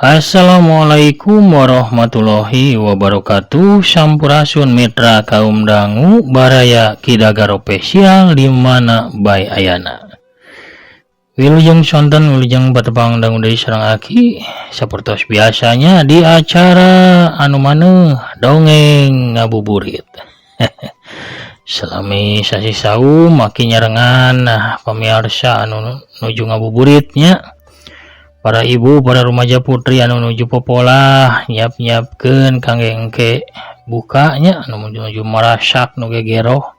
Assalamualaikum warahmatullahi wabarakatuh. Sampurasun mitra kaum dangu baraya Kidagaro spesial di mana bae ayana. Wilujeng sonten wilujeng patepang dangu deui sareng Aki sapertos biasanya di acara anu maneuh dongeng ngabuburit. Salami sasi saum Aki nyarengan nah pamiarsa anu nuju ngabuburitnya. Para ibu, para rumaja putri anu nuju popolah nyiap-nyiapkeun kangge engke bukanya anu nuju marasak nu gegeroh.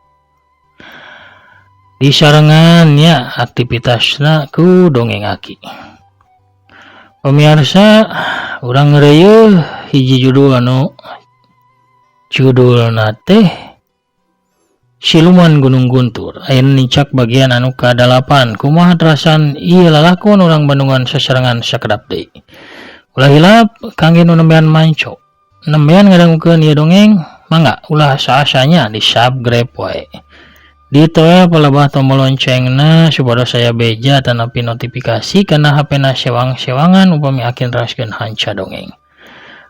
Disarengan nya aktivitasna ku dongeng Aki. Pemirsa, urang ngeureuyeun hiji judul anu judulna teh Siluman Gunung Guntur. Ayeuna nincak bagian anu ka-8. Kumaha terasan ieu lalakon urang Bandungan sasarengan sakedap deui. Ulah hilap kangge nu nembean manco. Nembean ngadangukeun ieu dongeng, mangga ulah saasanya di subscribe wae. Ditoel palebah tombol loncengna supados saya beja tanapi notifikasi kana HP-na sewang-sewangan upami Aki neraskeun hanca dongeng.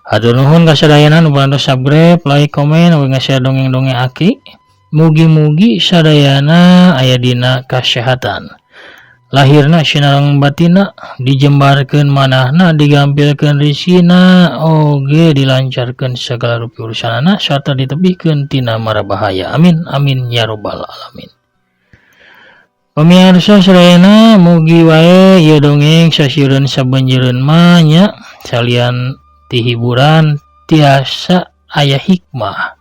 Hatur nuhun ka sadayana nu parantos subscribe, like, komen, ugi nge-share dongeng-dongeng Aki. Mugi-mugi sadayana aya dina kasehatan. Lahirna sinareng batina, dijembarkeun manahna, digampilkeun rizkina, oge dilancarkeun sagala rupi urusanana sarta ditebihkeun tina mara bahaya. Amin amin ya robbal alamin. Pemirsa sadayana mugi wae ieu dongeng sasieureun sabenjeureun mah nya salian ti hiburan tiasa aya hikmah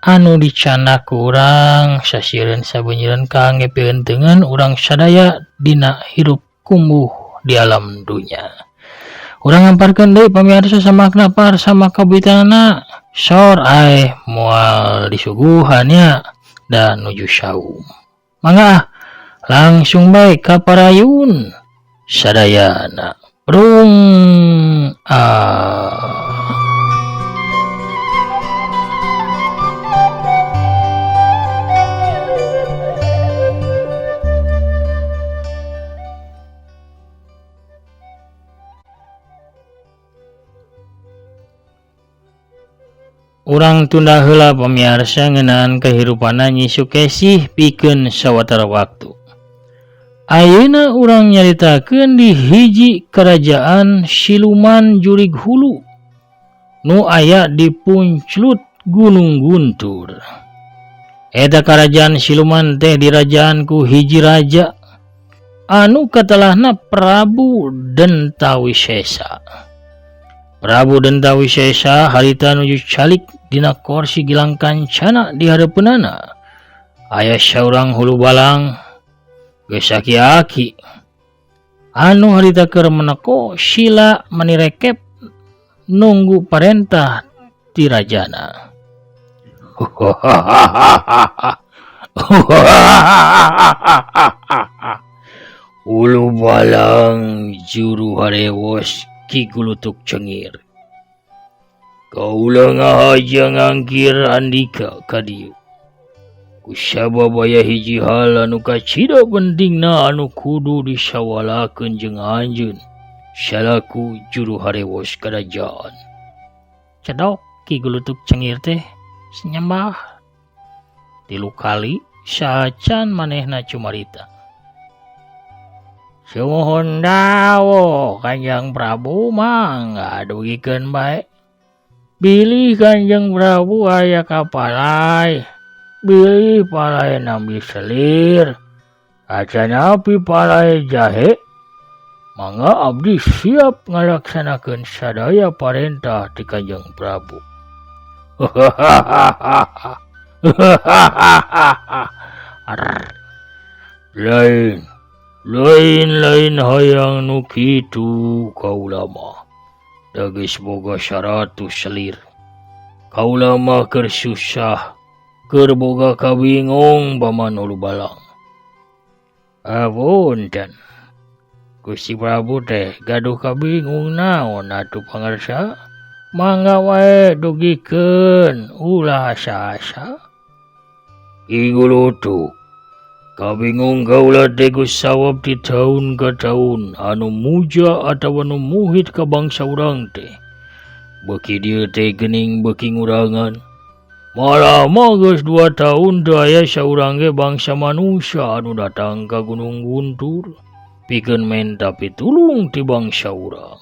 anu dicandak ku urang sasieureun sabenjeureun kangge pieuneunteungeun urang sadaya dina hirup kumbuh di alam dunya. Urang ngamparkeun deui pamirsa samakna par sama kabitanana sor ae moal disuguhan nya dan nuju saum. Mangga langsung bae ka parayun sadayana. Brung ah. Urang tunda heula pamiarsa ngeunaan kahirupanna Nyi Sukesih pikeun sawatara waktu. Ayeuna urang nyaritakeun di hiji kerajaan siluman jurig hulu nu aya di punclut Gunung Guntur. Eta kerajaan siluman teh dirajaan ku hiji raja anu katelahna Prabu Dentawisesa. Prabu Dentawisesa harita nuju calik dina korsi gilang kancana di hareupeunana. Aya saurang hulu balang geus aki-aki anu harita keur meneko sila manirekep nunggu parentah ti rajana. Hulu balang juru harewos Ki Gulutuk Cengir. Kaula ngahaja ngangkir andika ka dieu. Kusabab aya hiji hal anu kacida pentingna anu kudu disawalakeun jeung anjeun salaku juru harewos karajaan. Cedok Ki Gulutuk Cengir teh nyembah 3 kali saacan manehna cumarita. Sumuhun dawuh Kanjeng Prabu mangga dugikeun bae. Bilih Kanjeng Prabu aya kapalai, bilih palai nambi selir, acanapi palai jahe, mangga abdi siap ngalaksanakeun sadaya parentah ti Kanjeng Prabu. Lain lain hayang nu kitu kaula mah. Da geus boga 100 selir. Kaula mah keur susah, keur boga kabingung paman hulu balang. Apunten. Gusti Prabu teh gaduh kabingung naon atuh pangarsa? Mangga wae dugikeun ulah asa-asa. Ki Gulutuk. Kabingung kaula teh ku sawab ti taun ka taun anu muja atawa nu muhit ka bangsa urang teh. Beuki dieu teh geuning beuki ngurangan. Malah mah geus 2 tahun teu aya saurang ge bangsa manusia anu datang ka Gunung Guntur pikeun menta pitulung ti bangsa urang.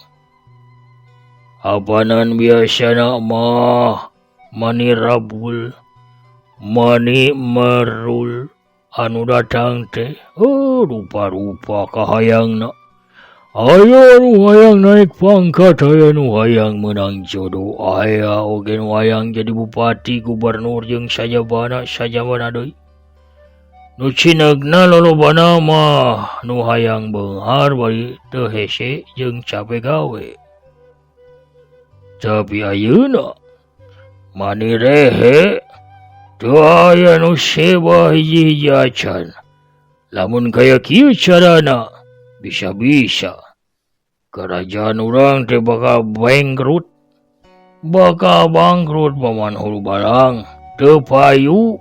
Apanan biasana mah mani rabul, mani merul anu datang teh, oh rupa-rupa kahayangna. Aya nu hayang naik pangkat, aya nu hayang menang jodoh, aya oge nu hayang jadi bupati, gubernur jeung sajabana sajabana deui. Nu cineugna lolobana mah nu hayang beunghar bari teu hese jeung cape gawe. Tapi ayeuna mani rehe teu aya nu seba hiji-hiji acan. Lamun kaya kieu carana bisa-bisa kerajaan urang teh bakal bangkrut. Bakal bangkrut paman hulu barang teu payu.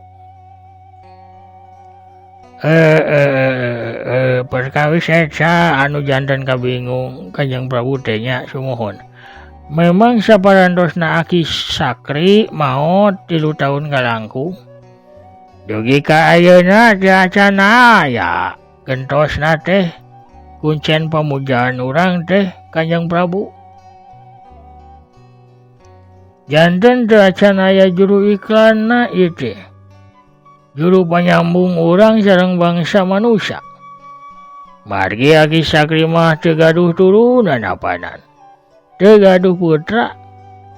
Perkawis eta anu jantan kabingung Kanjeng Prabu teh nya sumuhun. Memang saparantosna Aki Sakri maot 3 tahun kalangkung. Dugi ka ayeuna teh acan aya gentosna teh kuncen pamujaan urang teh Kanjeng Prabu. Janten teu acan aya juru iklanna ieu teh. Juru panyambung urang sareng bangsa manusia. Margi Aki Sakri mah teu gaduh turunan apanan. Teu gaduh putra,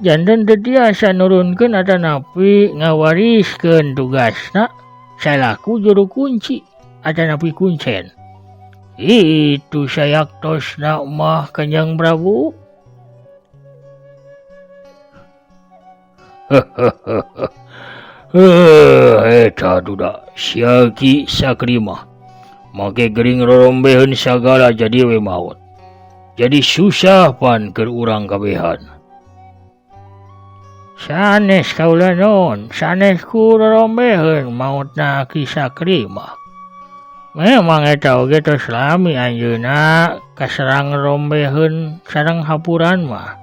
janten teu tiasa nurunkeun atanapi ngawariskeun tugasna salaku juru kunci atanapi kuncen. Itu sayaktosna mah Kanjeng Prabu. Eta duda si Aki Sakri mah make gering rorombeheun sagala jadi we maot. Jadi susah pan keur urang kabehan. Sanes kaula non, sanes ku rorombeheun maotna Aki Sakri mah. Memang eta oge tos lami anjeunna kaserang rombeheun sareng hapuran mah.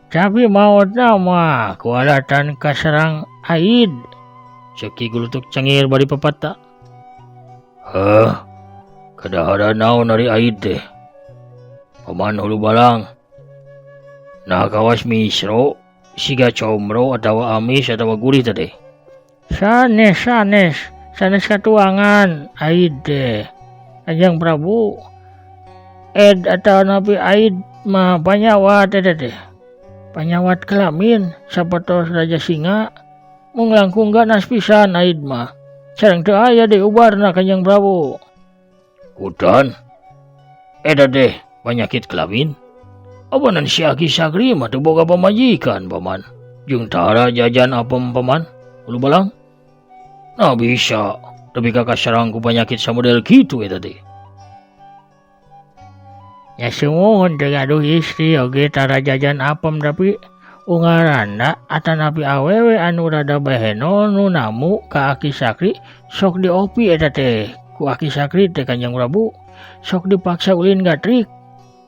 Tapi maotna mah kualatan kaserang aid. Ceki gulutuk cengir bari pepata. Heh, kadahara naon ari aid teh? Paman hulu balang. Nah kawas misro, siga comro atawa amis atawa gurih teh. Sanes sanes, sanes katuangan aid teh. Kanjeng Prabu. Ed atawa napi aid mah panyawat eta teh. Panyawat kelamin sapertos Raja Singa. Mung langkung ganas pisan aid mah. Sareng teu aya deui ubarna Kanjeng Prabu. Hutan. Eta teh panyakit kelamin. Abanan si Aki Sakri mah teu boga pamajikan paman. Jeung tara jajan apem paman. Hulu balang. Nah bisa tepi ka kasarang ku panyakit samodel kitu eta teh. Ya sumuhun teu gaduh istri oge tara jajan apem tapi ungarana atanapi awewe anu rada beheno nu namu ka Aki Sakri sok diopi eta teh ku Aki Sakri teh Kanjeng Prabu sok dipaksa ulin gatrik.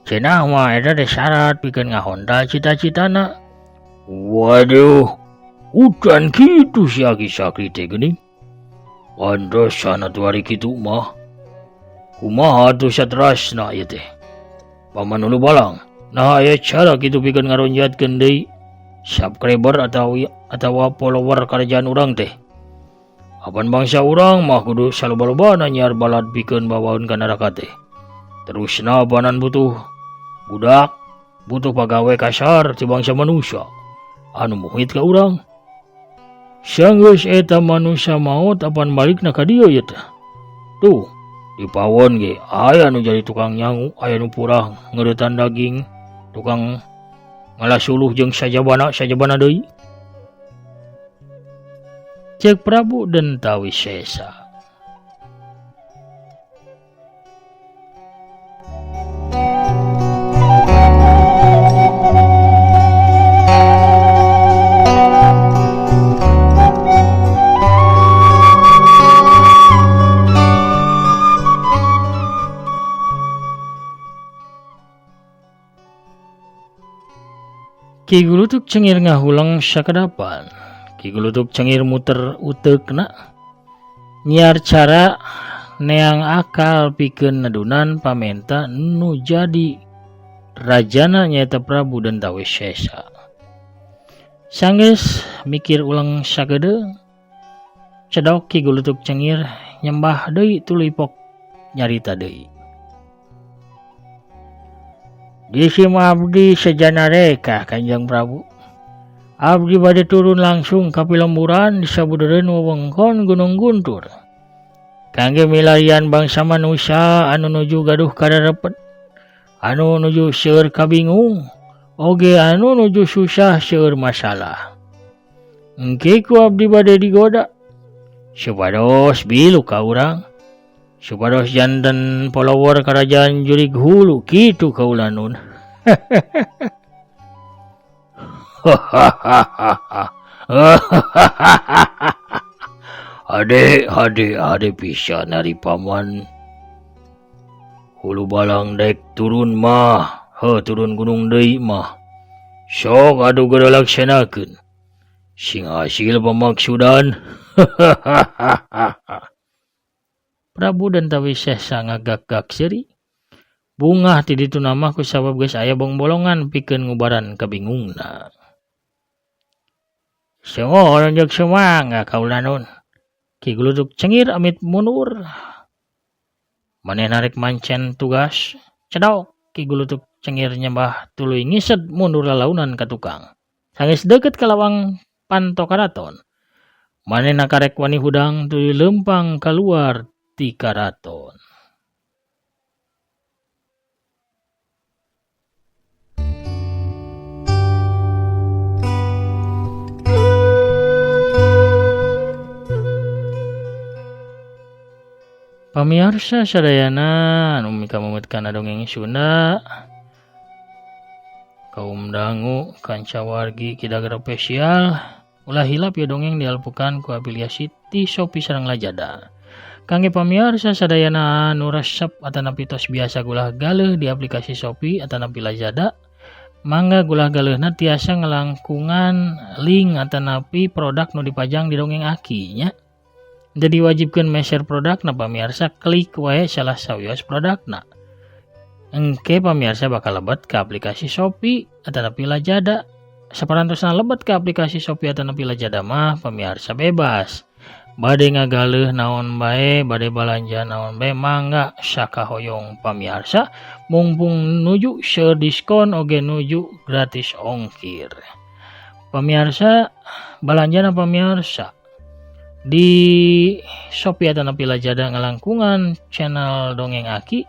Cenah mah eta teh syarat pikeun ngahontal cita-citana. Waduh, hutan kitu si Aki Sakri teh geuning. Pantesan atuh ari kitu mah. Kumaha atuh saterasna ieu teh? Paman hulu balang. Nah aya cara kitu pikeun ngaronjatkeun deui subscriber atawa follower kerajaan urang teh. Apan bangsa urang mah kudu saloba-lobana nyiar balad pikeun bawaeun ka neraka teh. Terusna apanan butuh budak, butuh pagawe kasar ti bangsa manusia anu muhit ka urang. Sanggeus eta manusia maot apan balikna ka dieu ieu teh. Tuh, di pawon ge aya nu jadi tukang nyangu, aya nu purah ngeuretan daging, tukang ngalasuluh jeung sajabana sajabana deui. Cek Prabu Dentawisesa. Ki Gulutuk Cengir ngahuleng sakedapan. Ki Gulutuk Cengir muter uteukna nyiar cara neang akal pikeun nedunan pamenta nu jadi rajana nyaeta Prabu Dantawisesa. Sanggeus mikir uleng sakedeung, cedok Ki Gulutuk Cengir nyembah deui tuluy pok nyarita deui. Jisim abdi sejana rekah Kanjeng Prabu. Abdi bade turun langsung ka pilemburan di sabudeureun wewengkon Gunung Guntur. Kangge milarian bangsa manusia anu nuju gaduh kararepet, anu nuju seueur kabingung, oge anu nuju susah seueur masalah. Engke ku abdi bade digoda supados bilu ka urang, supados janten follower kerajaan Jurig Hulu kitu kaula nun. Ade ade ade pisan ari paman. Hulu balang dek turun mah, heuh turun gunung deui mah. Sok atuh geura laksanakeun. Sing hasil pamaksudan. Prabu Dantawisesa ngagak-gak seuri. Bungah ti ditu mah kusabab geus aya bongbolongan pikeun ngubaran kabingungna. Sumuhun jeung sumangga kaula nun. Ki Gulutuk Cengir amit mundur. Manehna rek mancen tugas, cedok Ki Gulutuk Cengir nyembah tuluy ngised mundur lalaunan ka tukang. Sanggeus deukeut ka lawang panto karaton, manehna karek wani hudang tuluy leumpang kaluar ti karaton. Pamiarsa sadayana anu mikamemet kana dongeng Sunda, kaum dangu kanca wargi Kidager Official, ulah hilap ya dongeng dialpukan ku afiliasi ti Shopee sareng Lazada. Kangge pamiarsa sadayana anu resep atanapi tos biasa gulah galeuh di aplikasi Shopee atanapi Lazada, mangga gulah galeuhna tiasa ngalangkungan link atanapi produk nu dipajang di dongeng aki nya. Jadi wajibkan meser produk na pamiarsa klik wae salah sawios produkna. Engke pamiarsa bakal lebet ke aplikasi Shopee atanapi Lazada. Saparantosna lebet ke aplikasi Shopee atanapi Lazada mah pamiarsa bebas. Bade ngagaleuh naon bae, bade balanja naon bae mangga sakahoyong pamiarsa, mumpung nuju seueur diskon oge nuju gratis ongkir. Pamiarsa balanjana pamiarsa di Shopee atanapi Lazada ngalangkungan channel Dongeng Aki.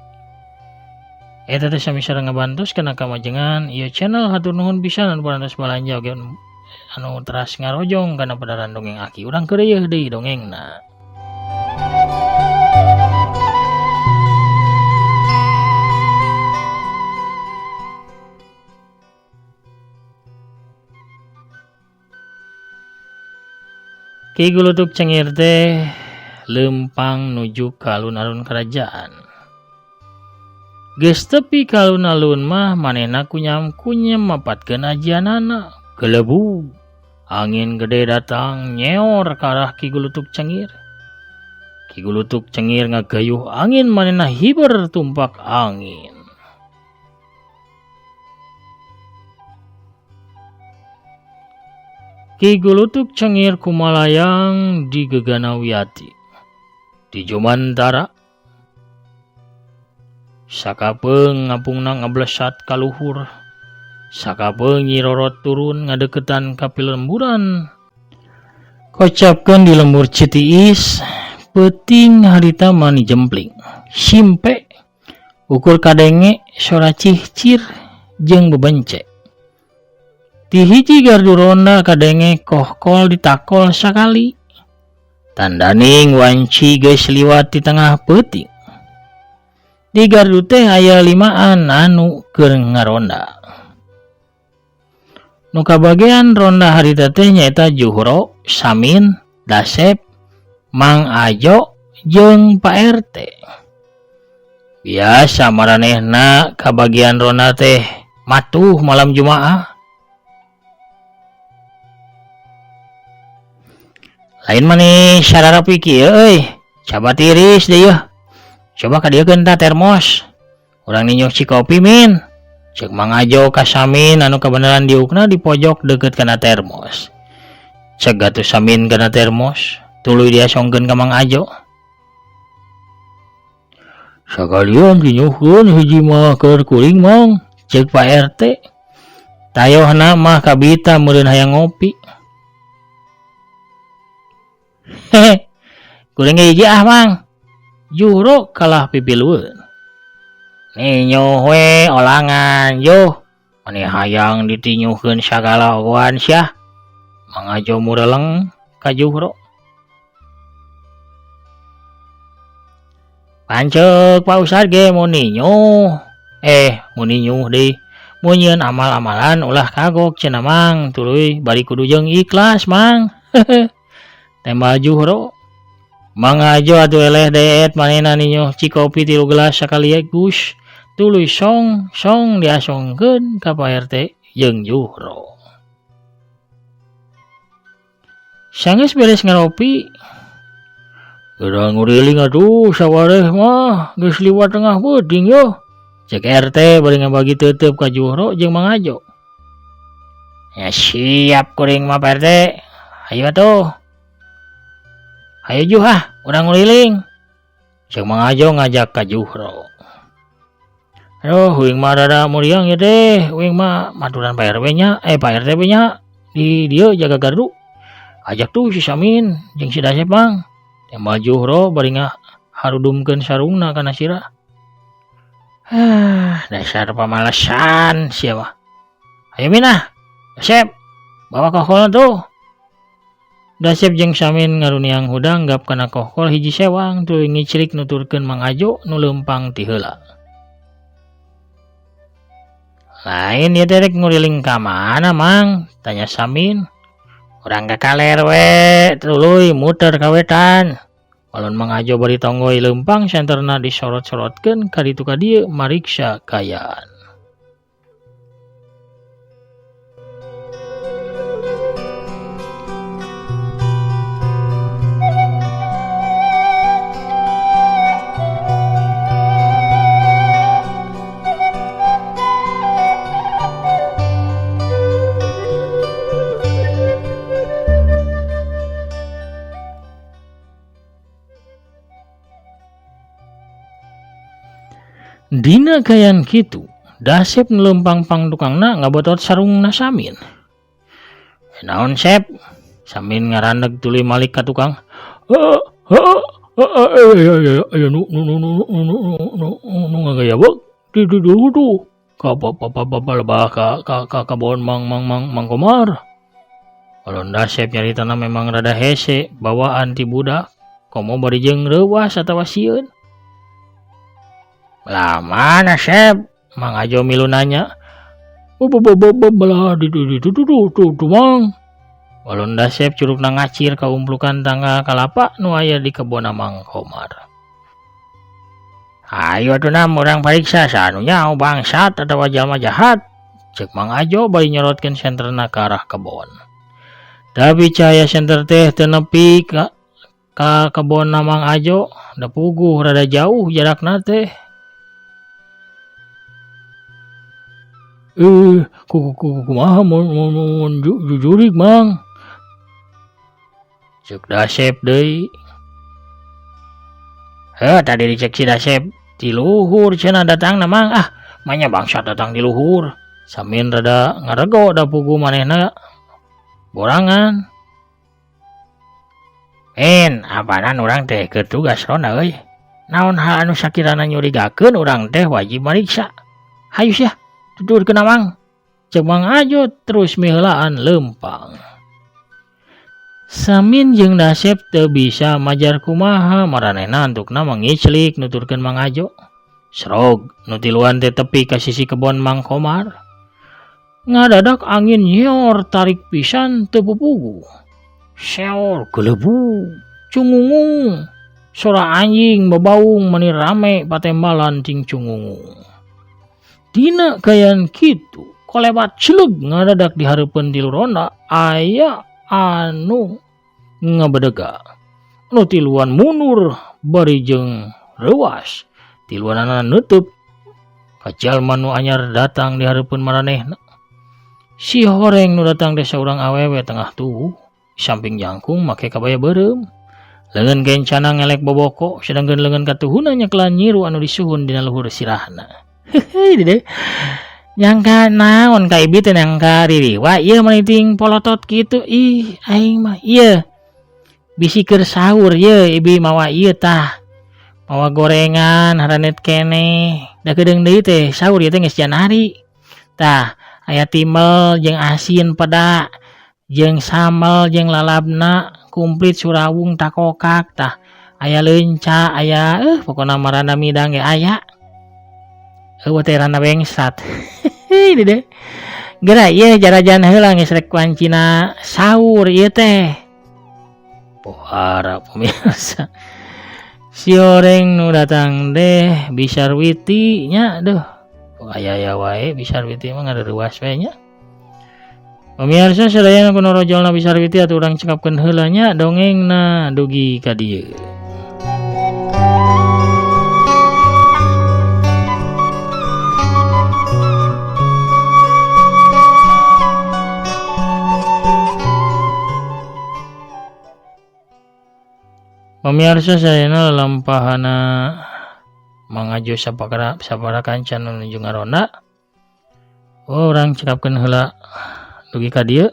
Eta teh sami sareng ngabantos kana kamajengan ieu channel. Hatur nuhun pisan anu parantos balanja oge anu teras ngarojong kana padaran Dongeng Aki. Urang keureuh deui dongengna. Ki Gulutuk Cengir teh leumpang nuju ka alun-alun kerajaan. Geus tepi ka alun-alun mah manehna kunyam-kunyem mapatkeun ajianana. Gelebu, angin gede datang nyeor ka arah Ki Gulutuk Cengir. Ki Gulutuk Cengir ngagayuh angin manehna hiber tumpak angin. Ki Gulutuk Cengir kumalayang di Gegana Wiyati di Jumantara. Sakapeung ngapungna ngablesat ka luhur, sakapeung nyirorot turun ngadeukeutan ka pilemburan. Kocapkeun di lembur Citiis, peuting harita mani jempling, simpe, ukur kadenge sora cihcir jeung bebence. Ti hiji gardu ronda kadenge kohkol ditakol sakali. Tandaning wanci geus liwat di tengah peuting. Di gardu teh aya limaan anu keur ngaronda. Nu kabagean ronda harita teh nyaeta Juhro, Samin, Dasep, Mang Ajo jeung Pak RT. Biasa maranehna kabagian ronda teh matuh malam Jumaah. Lain mani sararapi kieu euy, caba tiris deui yeuh. Coba kadieukeun tah termos. Urang ninyuh cikopi min. Cek Mang Ajo ka Samin anu kabeneran diukna di pojok deukeut kana termos. Cek atuh Samin kana termos, tuluy diasongkeun ka Mang Ajo. Sakalian dinyuhkeun hiji mah keur kuring Mang, cek Pak RT. Tayohna mah kabita meureun hayang ngopi. Hehe, kuring ge hiji ah Mang. Juhro kalah pipilueun. Ninyuh we olangan juh, mani hayang ditinyuhkeun sagala ogohan sia. Mang Ajo mureleng ka Juhro. Pancek Pak Ustad ge mun ninyuh, mun ninyuh deui, mun nyieun amal-amalan ulah kagok cenah Mang, tuluy bari kudu jeung ikhlas Mang. Tembal Juhro. Mang Ajo atuh eleh deet manehna ninyuh cikopi 3 gelas sakaligus. Tuluy song song diasongkeun ka Pak RT jeung Juhro. Sanggeus beres ngaropi, geura nguriling atuh sawareh mah geus liwat tengah peuting yeuh. Cek RT bari ngabagi teuteub ka Juhro jeung Mang Ajo. Ya siap kuring mah Pak RT. Hayu atuh. Hayu Juh ah, urang nguriling. Cek Mang Ajo ngajak ka Juhro. Aduh, uing mah rada muriang ya teh. Uing mah maturan Pak RW nya, Pak RT nya di dieu jaga gardu. Ajak tuh si Samin jeung si Dasep Mang. Tembal Juhro bari ngaharudumkeun sarungna kana sirah. Ah, dasar pamalesan sia mah. Ayo Minah, Dasep, bawa kohkol tuh. Dasep jeung Samin ngaruniang hudang gap kana kohkol hiji sewang tuluy ngicrik nuturkeun Mang Ajo nu leumpang ti heula. Lain ieu teh rek nguriling ka mana Mang? Tanya Samin. Urang ka kaler we, tuluy muter ka wetan. Walon Mang Ajo bari tonggoi leumpang senterna disorot-sorotkeun ka ditu ka dieu mariksa kaayaan. Dina kayan kitu, Dasep nu leumpang pang tukangna ngabotot sarungna Samin. Naon Sep? Samin ngaraneg tuluy malik ka tukang. Nu nu nu nu nu nu nu ngagayabeg di di tuh ka pa pa pa pa lebah ka ka ka kabon Mang Mang Mang Mang Komar. Walon Dasep nyaritana memang rada hese bawaan ti budak, komo bari jeung reuwas atawa sieun. Lah mana Sep? Mang Ajo milu nanya. Belah di di tu tu tu tu Mang. Walon Dasep curugna ngacir ka umplukan tangga kalapa nu aya di kebon Mang Komar. Ayo atuh nam urang pariksa saha nu nyaho bangsat atawa jalma jahat. Cek Mang Ajo bari nyorotkeun senterna ka arah kebon. Tapi cahaya senter teh teu nepi ka kebon Mang Ajo, da puguh rada jauh jarakna teh. Kumaha mun jujurig Mang? Cek Dasep deui. Heuh, tadi dicek si Dasep di luhur cenah datangna Mang. Ah, manya bangsat datang di luhur. Samin rada ngarego da puguh manehna borangan. En, apanan urang teh keur tugas ronda euy. Naon hal anu sakirana nyurigakeun urang teh wajib mariksa. Hayu sia, tuturkeun Mang. Cek Mang Ajo terus miheulaan leumpang. Samin jeung Dasep teu bisa majar kumaha maranehna antukna mangiclik nuturkeun Mang Ajo. Srog nu tiluan teh tepi ka sisi kebon Mang Komar. Ngadadak angin nyior tarik pisan teu pupugu. Seor gelebu, cungungung. Sora anjing babaung mani rame patembalan cing cungungung. Dina kayan kitu, kolebat celeg ngadadak di hareupeun tilu ronda aya anu Ngabedega. Nu tiluan mundur bari jeung reuas. Tiluanana neuteub ka jalma nu anyar datang di hareupeun maranehna. Si horeng nu datang teh saurang awewe tengah tubuh, samping jangkung make kabaya beureum. Leungeun kencana ngelek boboko, sedangkeun leungeun katuhuna nyekelan nyiru anu disuhun dina luhur sirahna. Hehe dede. Nyangka naon ka ibi teh nyangka ririwa ieu mah polotot kitu ih aing mah ieu. Bisi keur sahur ye ibi mawa ieu tah. Mawa gorengan haranet keneh. Da kedeung deui teh sahur ieu teh geus janari. Tah aya timel jeung asin peda jeung sambel jeung lalabna komplit surawung takokak tah aya leunca aya pokona mah randa midang ge aya. Eueuh teh randa bengsat. Hehe dede. Geura ieu jarajan heula geus rek wancina sahur ieu teh. Pohara pemirsa. Si oreng nu datang deh Bisarwiti nya duh. Aya-aya wae Bisarwiti mah ngareuwas we nya. Pemirsa sadayana kuno rojolna Bisarwiti atuh urang cekapkeun heula nya dongengna dugi ka dieu. Pemirsa sadayana lalampahana mangajo sapakara sapara kancan nu nuju ngaronda. Oh, urang cekapkeun heula dugi ka dieu.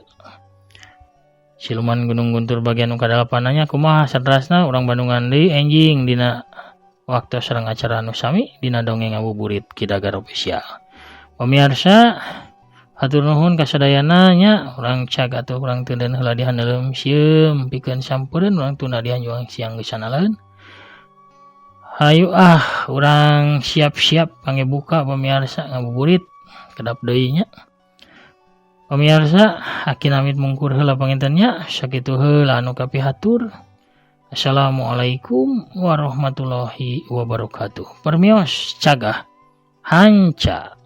Siluman Gunung Guntur bagian nu kadalapanna nya kumaha saterasna urang Bandungan deui enjing dina waktu sareng acara anu sami dina dongeng ngabuburit Ki Dagar Official. Pemirsa hatur nuhun ka sadayana nya urang cag atuh urang teudeun heula di handeuleum sieum pikeun sampeureun urang tunda di hanjuang siang geus sanaleun. Hayu ah urang siap-siap kangge buka pemirsa ngabuburit kedap deui nya. Pemirsa aki namit mungkur heula panginten nya sakitu heula anu kapihatur. Assalamualaikum warahmatullahi wabarakatuh. Permios cagah hanca.